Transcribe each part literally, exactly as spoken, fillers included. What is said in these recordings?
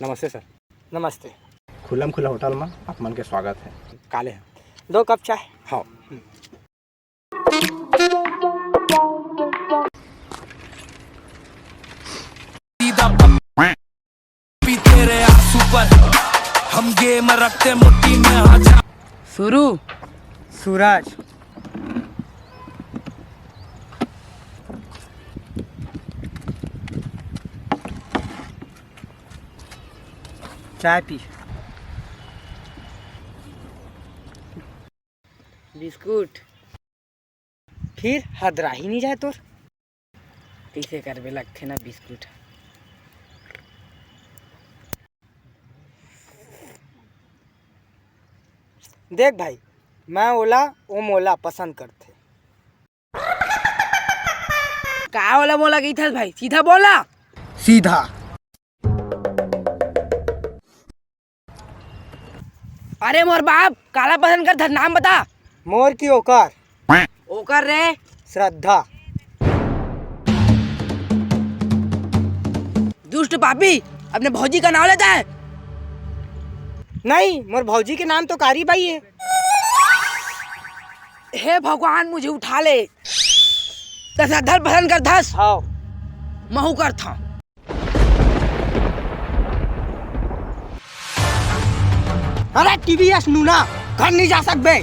नमस्ते सर। नमस्ते। खुल्लम खुल्ला होटल में आप मन के स्वागत है। काले हैं। दो कप चाय। हाँ। तेरे आंसू पर हम गेम रखते मुट्ठी में। शुरू। सूरज। चाय पी। बिस्कुट। फिर हदरा ही नहीं जाए तोर। कइसे करबे, लगथे ना बिस्कुट। देख भाई, मैं ओला, ओ मोला पसंद करथे। का ओला मोला कहिथस भाई? सीधा बोला। सीधा। अरे मोर बाप, काला पसंद करथस, नाम बता। मोर की ओकर? ओकर रे। श्रद्धा। दुष्ट पापी, अपने भौजी का नाम लेता है। नहीं, मोर भौजी के नाम तो कारी बाई है। हे भगवान, मुझे उठा ले। त श्रद्धा ल पसंद करथस? हाँ। महू करथंव। अरे टीवीएस नूना, घर नहीं जा सकबे।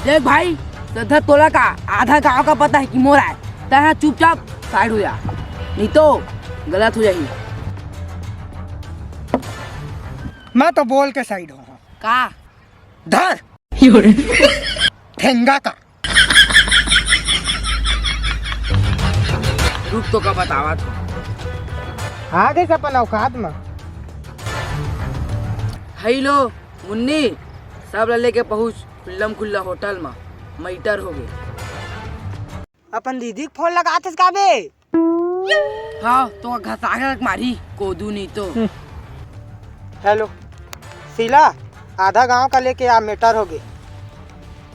देख भाई, श्रद्धा तोला का आधा गांव का पता है कि मोर आय। तैं चुपचाप साइड हो जा, नहीं तो गलत हो जाही। मैं तो बोल के साइड हूँ। का? धर। ठेंगा का। रुक तो का बतावत हूँ। आ गए अपन औकात में। हेलो मुन्नी, सब ला लेके पहुँच खुल्लम खुल्ला होटल में, मैटर हो गए। अपन दीदी के फोन लगात हस का बे? हाँ, तो घसा के रख मारी, कोदू नहीं तो। हेलो, शीला, आधा गांव का लेके आ, मैटर हो गए।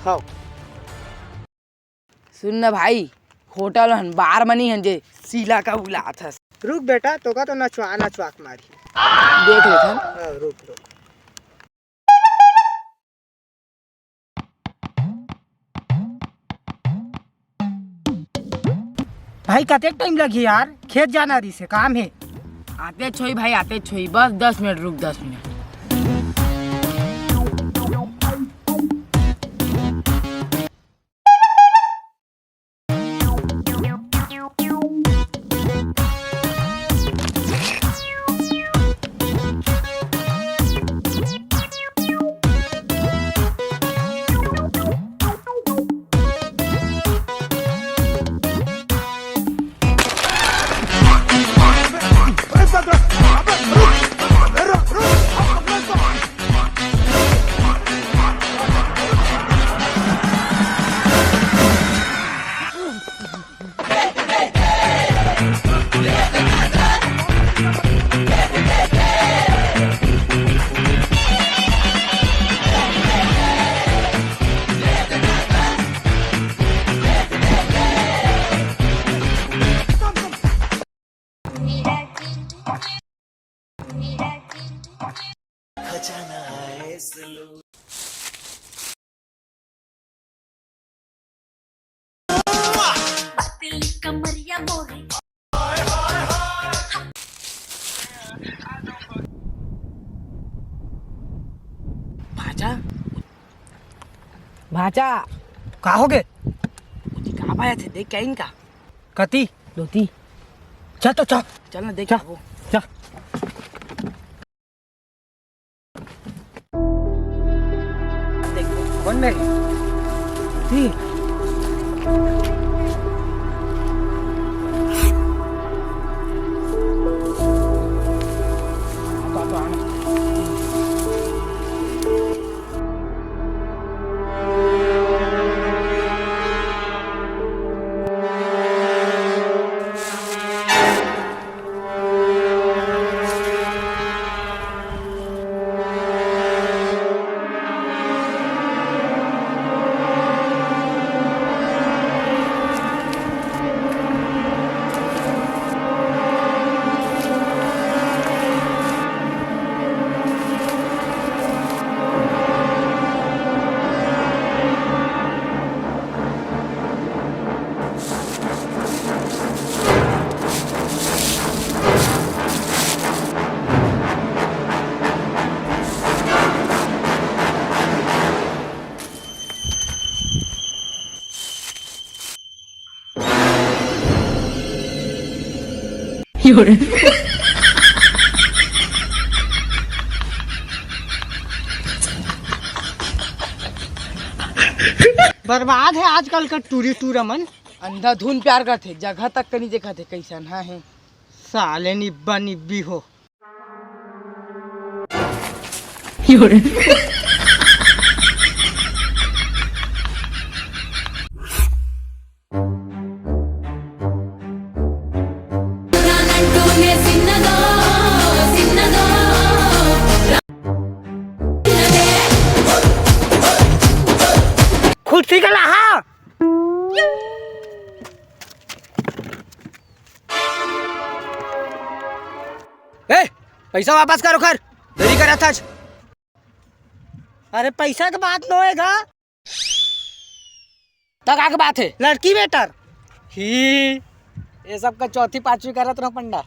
हाँ। सुन ना भाई, होटल हन, बार मनी हन जे शीला का बुलात हस। रुक बेटा, तोका तो नचवा नचवा के मारी। देख लेथन। हाँ, रुक, रुक। भाई, कतेक टाइम लगही यार, खेत जाना रहिस हे, काम हे। आते छोई भाई, आते छोई, बस दस मिनट रुक, दस मिनट। भांचा, भांचा। का हो गे? ओती का पाया थे, देख के आइन का? कती? लोती। चल तो चल। चल ना, देख चल। आबो। चल। देख। कौन मेरी? ती। बर्बाद है आजकल का टूरी टूरा मन। अंधाधुन प्यार करथे, जगह तक के नइ देखत हे, कइसन हा हे। साले निब्बा निब्बी हो। खुशी का लहा। ए, पैसा वापस कर ओखर, देरी करत हस। अरे पैसा के बात नोहे गा। त का के बात हे? लड़की matter। ही, ये सब का चौथी पांचवी करत रहो पंडा।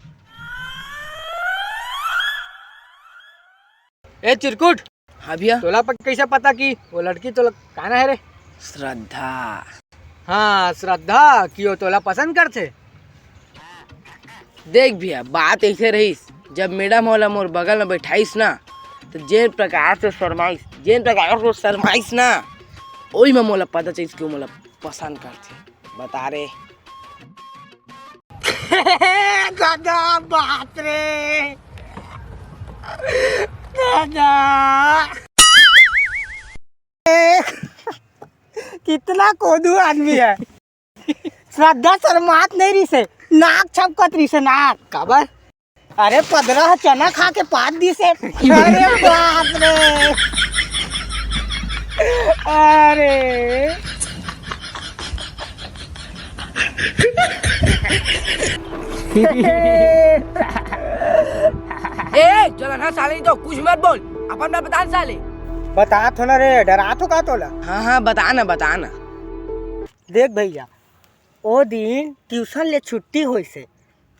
ए चिरकुट। हाँ भैया। तोला प-, कैसे पता कि वो लड़की तोला काना है रे? श्रद्धा। हाँ, श्रद्धा, कि वो तोला पसंद करथे? देख भैया, बात ऐसे रहीस, जब मैडम ओला मोर बगल में बैठाइस ना, तो जेन प्रकार से शर्माइस, जेन प्रकार से शर्माइस ना, ओही में मोला पता चलिस कि वो मोला पसंद करथे। बता रे। दादा, बाप रे। दादा। कितना कोदू आदमी है। श्रद्धा शर्मात नहीं रहिसे, नाक छपकत रहिसे, नाक। काबर? अरे, पदरा ह चना खा के पाद दिसे। अरे बाप रे। अरे। ए, चल ना साले, नहीं तो कुछ मत बोल, अपन बात बता ना साले। बतात हो ना रे, डरात हो का तोला? हाँ, हाँ, बता ना, बता ना। देख भैया, ओ दिन ट्यूशन ले छुट्टी होइसे,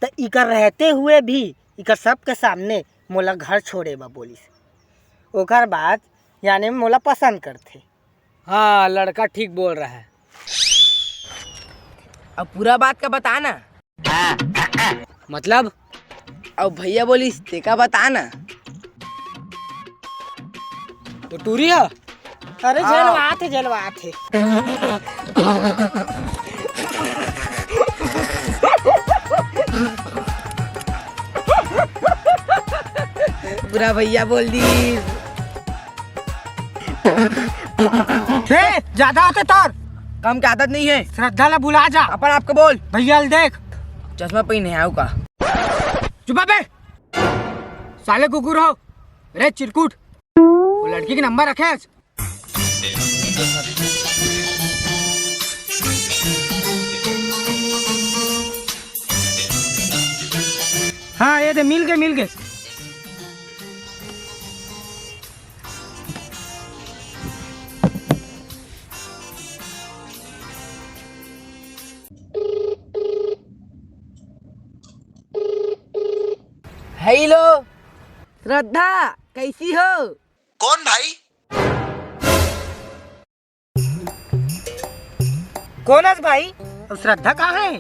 त इकर रहते हुए भी इकर सबके सामने मोला घर छोड़े बर बोलिस। ओकर बाद यानी मोला पसंद करथे। हाँ, लड़का ठीक बोल रहा है। अब पूरा बात का बता ना। मतलब? अब भैया बोलिस, तेका बता ना। वो टूरी है? अरे, हाँ। जलवात हे, जलवात हे। पूरा भैया बोल दी। ए, ज्यादा होथे तोर। कम के आदत नहीं है। श्रद्धा ला बुला जा। अपन आपको बोल। भैया ल देख। चश्मा पहिने हे का? चुप बे। साले कुकुर हो। रे चिरकुट। वो लड़की के नंबर रखे हस? हाँ, ये दे, मिल गए, मिल गए। हेलो। श्रद्धा, कैसी हो? कौन भाई? कौन हस भाई? अउ श्रद्धा कहाँ है?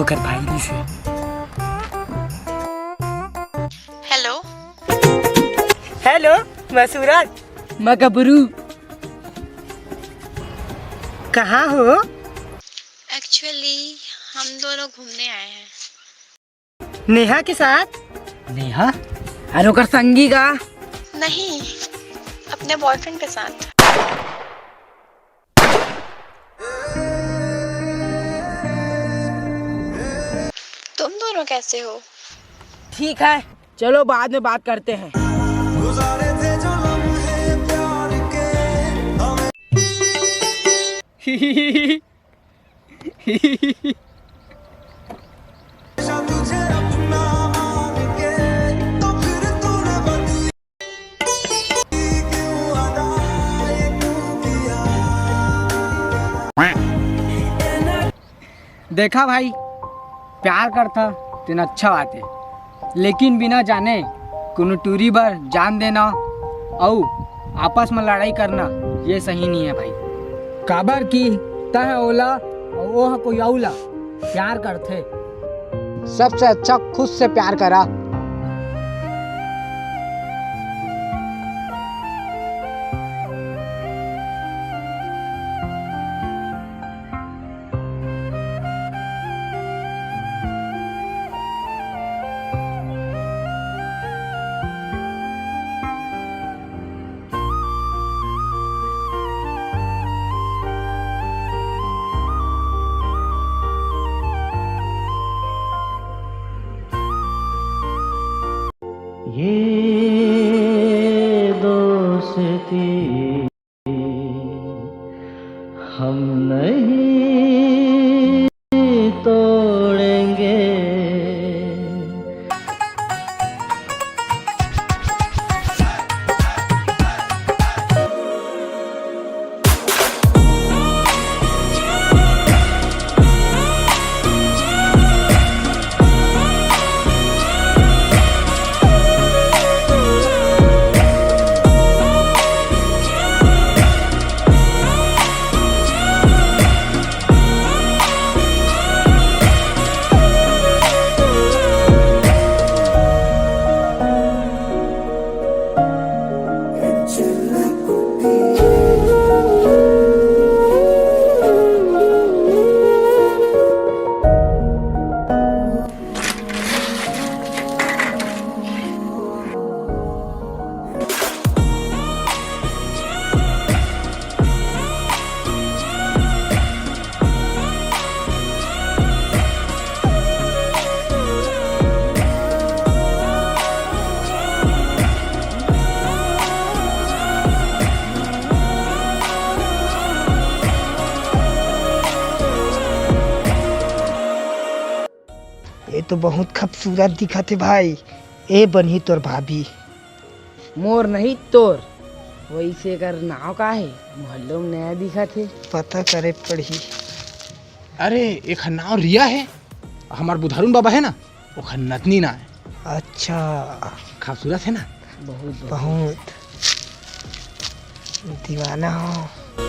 ओकर भाई दिस हे। हेलो। हेलो, मैं सूरज। मैं गबरू। कहाँ हो? एक्चुअली हम दोनों घूमने आए हैं। नेहा के साथ? नेहा? अरे ओकर संगी का? नहीं, अपने बॉयफ्रेंड के साथ। तुम दोनों कैसे हो? ठीक है, चलो बाद में बात करते हैं। देखा भाई, प्यार करथा तेन अच्छा बात हे, लेकिन बिना जाने कोनो टूरी बर जान देना अउ आपस में लड़ाई करना, ये सही नहीं है भाई। काबर कि तह ओला अउ ओह कोई अउ ला प्यार करथे। सबसे अच्छा खुद से प्यार करा। ये दोस्ती हम नहीं तोड़ेंगे। ये तो बहुत खूबसूरत दिखत हे भाई। ए बनही तोर भाभी। मोर नहीं तोर। वैसे एकर नाव का हे? मोहल्लो में नया दिखत हे। पता करे पड़ही। अरे, एखर नाव रिया हे। हमार बुधारून बाबा हे ना, ओखर नतनी ना हे। अच्छा। खूबसूरत हे ना? बहुत, बहुत। बहुत। दीवाना हो।